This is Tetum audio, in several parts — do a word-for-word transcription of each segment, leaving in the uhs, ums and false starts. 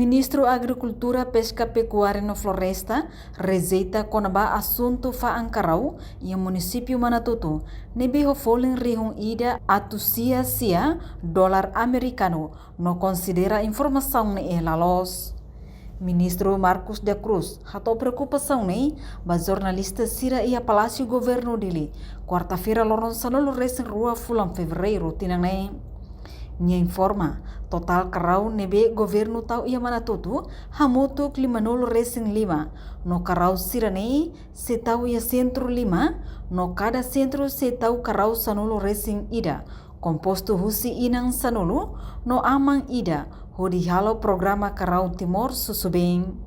Ministru Agrikultura, Peska, Pekuária no Floresta rejeita kona-ba asuntu fa'an karau iha munisípiu Manatutu ne'ebé ho folin rihun ida atus sia sia dolar amerikanu no konsidera informasaun ne'e la loos. Ministru Marcos da Cruz hato'o preokupasaun ne'e ba jornalista sira iha Palásiu Governu Dili, kuarta-feira loron sanulu resin rua fulan Fevereiru tinan ne'e. Nia informa, totál karau ne'ebé governu tau iha Manatutu hamutuk limanulu resin lima, no karau sira-ne'e sei tau iha sentru lima, no kada sentru sei tau karau sanulu resin ida, kompostu husi inan sanulu no aman ida, hodi halo programa karau Timor susubeen.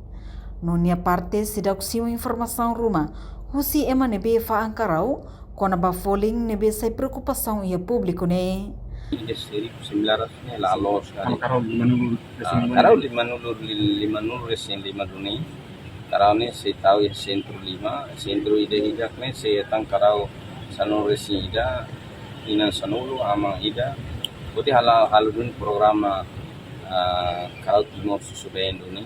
No nia parte, seidauk simu informasaun ruma husi ema ne'ebé fa'an karau kona-ba folin ne'ebé sai preokupasaun iha públiku ne'e. Ida seribu sembilan ratus ne'e la loos karik. Kalau karau limanulu resin Ah, lima karau ne'e? Limanulu, li-, limanulu resin lima duni. Karau ne'e sei tau iha sentru lima, sentru ida hirak ne'e sei hetan karau sanulu resin ida, inan sanulu, aman ida. Hodi halo, halo duni programa, ah, karau Timor susubeen duni.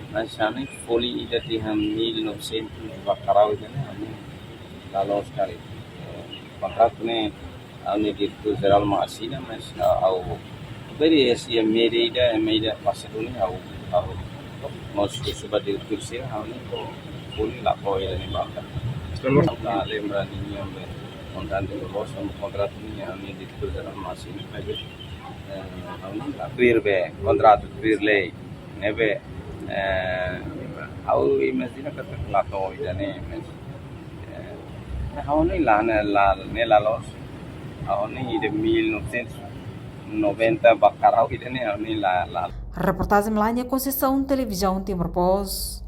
Mas hanesan ne'e folin ida tiha mil novecentos ba karau ida ne'e, ami la loos karik. Kontratu ne'e, ami diretór jerál mak asina, mas, ah, ha'u beri esi ema ida, ema ida pasa duni, ha'u, ha'u mós husu ba diretór sira, ha'u ne'e ko folin la ko ida ne'e ba. Kalau Ha'u la lembra ninia be kontratu ne'e loos, ami kontratu ne'e, ami diretór jerál mak asina, mas, eh, ha'u ne'e la tuir be kontratu, tuir lei. Ne'ebé, eh, ha'u imajina katak la to'o ida ne'e, mas, eh, ha'u ne'e la, ne'e la, ne'e la loos. Ha'u ne'e ida mil novecentos noventa ba karau ida ne'e, ha'u ne'e la, la. Reportajen Melania Conceição, Televizaun Timor Post.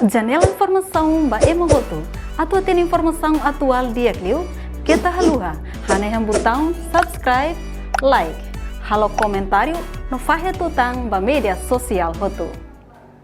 Janela informasaun ba ema hotu. Atu hatene informasaun atuál di'ak liu, keta haluha hanehan butaun subscribe, like, halo komentáriu no fahe tutan ba média sosiál hotu.